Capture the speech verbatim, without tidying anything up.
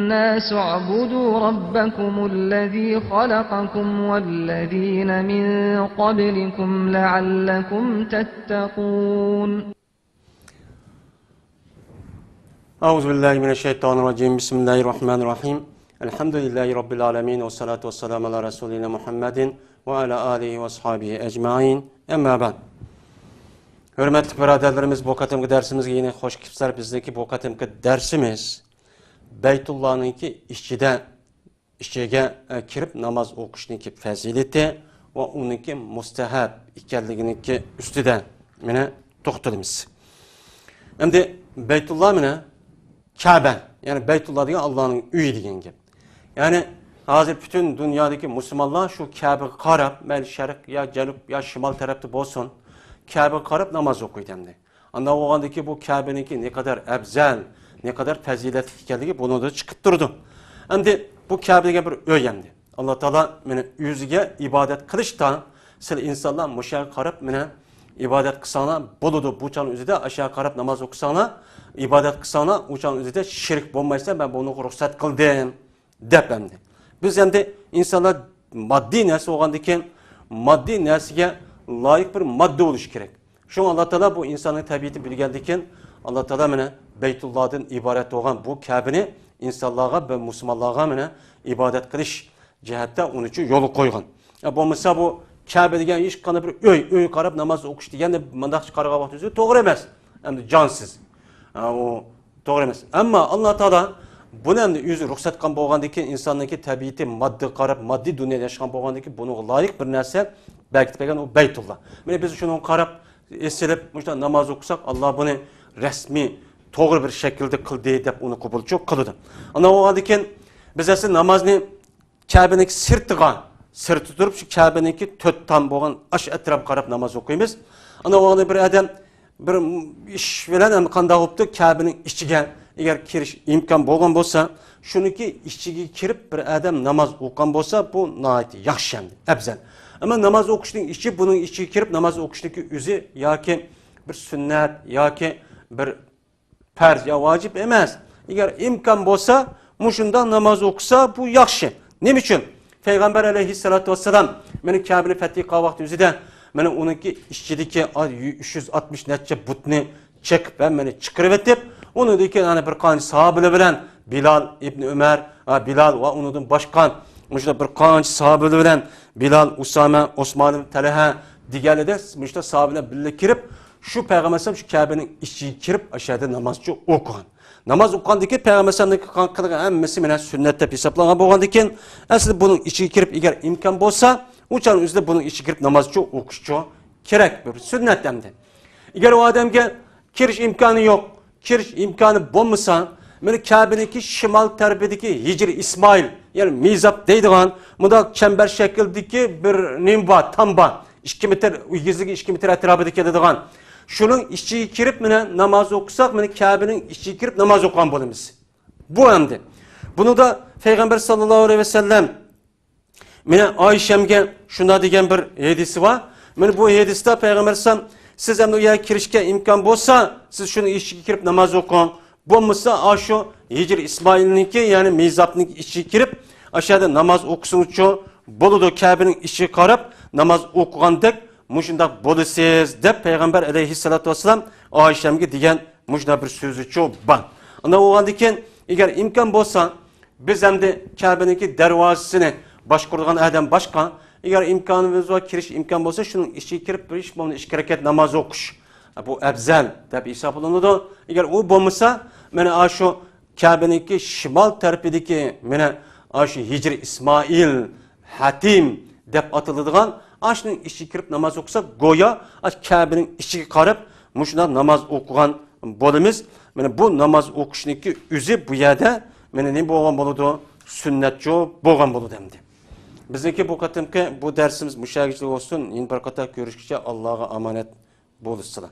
الناس اعبدوا ربكم الذي خلقكم والذين من قبلكم لعلكم تتقون. أعوذ بالله من الشيطان الرجيم. بسم الله الرحمن الرحيم. الحمد لله رب العالمين، والصلاة والسلام على رسولنا محمد وعلى آله وأصحابه أجمعين. أما بعد. ھۆرمەتلىك بۇرادەرلىرىمىز، بۇ قېتىمقى دەرسىمىزگە يەنە خوش كېلىپسىلەر. بىزنىڭكى بۇ قېتىمقى دەرسىمىز بەيتۇللانىڭكى ئىچىدە ئىچىگە، ئە، كىرىپ ناماز ئوقۇشنىڭكى پەزىلىتى ۋە ئۇنىڭكى مۇستەھەب ئىكەنلىكىنىڭكى ئۈستىدە مانا توختىلىمىز. ئەمدى بەيتۇللا مانا كەبە، يەنى بەيتۇللا دېگەن ئاللانىڭ ئۆيى دېگەن گەپ. يەنى ھازىر پۈتۈن دۇنيادىكى مۇسۇلمانلار شۇ كەبىگە قاراپ، مەيلى شەرق يا جەنۇب يا شىمال تەرەپتە بولسۇن، كەبىگە قاراپ ناماز ئوقۇيدۇ ئەمدى. ئانداق بولغاندىكىن بۇ كەبىنىڭكى نەقەدەر ئەپزەل، نەقەدەر پەزىلەتلىك ئىكەنلىكى بۇنىڭدا چىقىپ تۇرىدۇ. ئەمدى بۇ كەبە دېگەن بىر ئۆي ئەمدى. ئاللا تائالا مانا ئۆزىگە ئىبادەت قىلىشتا سىلەر ئىنسانلار مۇشۇ يەرگە قاراپ مانا ئىبادەت قىلساڭلار بولىدۇ. بۇ چاغنىڭ ئۆزىدە ئاشۇ يەرگە قاراپ ناماز ئوقۇساڭلار، ئىبادەت قىلساڭلار، ئۇ چاغنىڭ ئۆزىدە شېرىك بولمايسىلەر، مەن بۇنىڭغا رۇخسەت قىلدىم. دەپ ئەمدى. بىز ئەمدى ئىنسانلار ماددىي نەرسە بولغاندىكىن، ماددىي نەرسىگە لايىق بىر ماددا بولۇشى كېرەك. شۇڭا ئاللا تائالا بۇ ئىنساننىڭ تەبىئىتىنى بىلگەندىكىن، ئاللا تائالا مانا بەيتۇللادىن ئىبارەت بولغان بۇ كەبىنى ئىنسانلارغا ۋە مۇسۇلمانلارغا مانا ئىبادەت قىلىش جەھەتتە ئۇنى ئۈچۈن يولغا قويغان. يا بولمىسا بۇ كەبە دېگەن ھېچقانداق بىر ئۆي، ئۆيگە قاراپ ناماز ئوقۇش دېگەندە مۇنداقچە قارىغان ۋاقتىمىزدا توغرا ئەمەس. ئەمدى جانسىز. ھە، ئۇ توغرا ئەمەس. ئەمما ئاللا تائالا بۇنى ئەمدى ئۆزى رۇخسەت قىلغان بولغاندىكىن، ئىنساننىڭكى تەبىئىتى ماددىغا قاراپ، ماددىي دۇنيادا ياشىغان بولغاندىكىن، بۇنىڭغا لايىق بىر نەرسە بەركىتىپ بەرگەن ئۇ بەيتۇللا. مانا بىز شۇنىڭغا قاراپ ئېسىلىپ، مۇشۇنداق ناماز ئوقۇساق، ئاللا بۇنى رەسمىي، توغرا بىر شەكىلدە قىلدى دەپ ئۇنى قوبۇلچۇ قىلىدۇ. ئانداق بولغاندىكىن، بىز ئەسلى نامازنى كەبىنىڭكى سىرتىغا، سىرتى تۇرۇپ، شۇ كەبىنىڭكى تۆت تام بولغان ئاشۇ ئەتراپقا قاراپ ناماز ئوقۇيمىز. ئانداق بولغاندا بىر ئادەم بىر ئىش بىلەن ھەم قانداق بوپتۇ، كەبىنىڭ ئىچىگە ئەگەر كىرىش ئىمكان بولغان بولسا، شۇنىڭكى ئىچىگە كىرىپ بىر ئادەم ناماز ئوقۇغان بولسا، بۇ ناھايىتى ياخشى ئەمدى، ئەپزەل. ئەمما ناماز ئوقۇشنىڭ ئىچى، بۇنىڭ ئىچىگە كىرىپ ناماز ئوقۇشنىڭكى ئۆزى ياكى بىر سۈننەت ياكى بىر پەرز يا ۋاجىپ ئەمەس. ئەگەر ئىمكان بولسا، مۇشۇنداق ناماز ئوقۇسا، بۇ ياخشى. نېمە ئۈچۈن؟ پەيغەمبەر ئەلەيھىسسالاتۇ ۋەسسالام مانا كەبىنى پەتھى قىلغان ۋاقتى ئۆزىدە مانا ئۇنىڭكى ئىچىدىكى ئا، يۈ-، ئۈچ يۈز ئاتمىش نەچچە بۇتنى چېقىپ، ھەممىنى چىقىرىۋېتىپ، ئۇنىڭدىن كېيىن ئەنە بىر قانچە ساھابىلەر بىلەن بىلال ئىبنى ئۆمەر، ھە، بىلال ۋە ئۇنىڭدىن باشقا مۇشۇنداق بىر قانچە ساھابىلەر بىلەن بىلال، ئۇسامە، ئوسمان ئىبن تەلھە دېگەنلەردە مۇشۇنداق ساھابىلەر بىللە كىرىپ، شۇ پەيغەمبەر ئەلەيھىسسالام شۇ كەبىنىڭ ئىچىگە كىرىپ، ئاشۇ يەردە ناماز ئوقۇغان. ناماز ئوقۇغاندىكى پەيغەمبەر ئەلەيھىسسالامنىڭ قىلغان ھەممىسى مانا سۈننەت دەپ ھېسابلانغان بولغاندىكىن، ئەسلى بۇنىڭ ئىچىگە كىرىپ، ئەگەر ئىمكان بولسا، ئۇ چاغنىڭ ئۆزىدە بۇنىڭ ئىچىگە كىرىپ ناماز ئوقۇشچۇ كېرەك، بىر سۈننەت ئەمدى. ئەگەر ئۇ ئادەمگە كىرىش ئىمكانى يوق، كىرىش ئىمكانى بولمىسا، مانا كەبىنىڭكى شىمال تەرىپىدىكى ھىجرى ئىسمائىل، يەنى مىزاب دەيدىغان، مۇنداق چەمبەر شەكىلدىكى بىر نېمە بار، تام بار. ئىككى مېتىر، ئېگىزلىكى ئىككى مېتىر ئەتراپىدا كېلىدىغان. شۇنىڭ ئىچىگە كىرىپ، مانا ناماز ئوقۇساق، مانا كەبىنىڭ ئىچىگە كىرىپ ناماز ئوقۇغان بولىمىز. بۇ ئەمدى. بۇنىڭدا پەيغەمبەر ساللاللاھۇ ئەلەيھى ۋەسەللەم مانا ئائىشەمگە شۇنداق دېگەن بىر ھەدىسى بار. مانا بۇ ھەدىستە پەيغەمبەر ئەلەيھىسسالام، سىز ئەمدى ئۇ يەرگە كىرىشكە ئىمكان بولسا، سىز شۇنىڭ ئىچىگە كىرىپ ناماز ئوقۇڭ. بولمىسا، ئاشۇ ھىجرى ئىسمائىلنىڭكى، يەنى مىزابنىڭكى ئىچىگە كىرىپ، ئاشۇ يەردە ناماز ئوقۇسىڭىزچۇ بولىدۇ، كەبىنىڭ ئىچىگە قاراپ ناماز ئوقۇغاندەك مۇشۇنداق بولىسىز، دەپ پەيغەمبەر ئەلەيھىسسالاتۇ ۋەسسالام ئائىشەمگە دېگەن مۇشۇنداق بىر سۆزىچۇ بار. ئانداق بولغاندىكىن، ئەگەر ئىمكان بولسا، بىز ئەمدى كەبىنىڭكى دەرۋازىسىنى باشقۇرىدىغان ئادەم باشقا. ئەگەر ئىمكانىمىز بار، كىرىش ئىمكان بولسا، شۇنىڭ ئىچىگە كىرىپ بىر ئىش بولمىسا ئىككى رەكەت ناماز ئوقۇش، بۇ ئەپزەل دەپ ھېسابلىنىدۇ. ئەگەر ئۇ بولمىسا، مانا ئاشۇ كەبىنىڭكى شىمال تەرىپىدىكى، مانا ئاشۇ ھىجرى ئىسمائىل، ھەتىم دەپ ئاتىلىدىغان، ئاشۇنىڭ ئىچىگە كىرىپ ناماز ئوقۇساق، گويا ئاشۇ كەبىنىڭ ئىچىگە قاراپ مۇشۇنداق ناماز ئوقۇغان بولىمىز. مانا بۇ ناماز ئوقۇشنىڭكى ئۆزى بۇ يەردە مانا نېمە بولغان بولىدۇ؟ سۈننەتچۇ بولغان بولىدۇ ئەمدى. بىزنىڭكى بۇ قېتىمقى بۇ دەرسىمىز مۇشۇ يەرگىچە بولسۇن. يەنە بىر قېتىم كۆرۈشكىچە ئاللاغا ئامانەت بولۇشسىلا.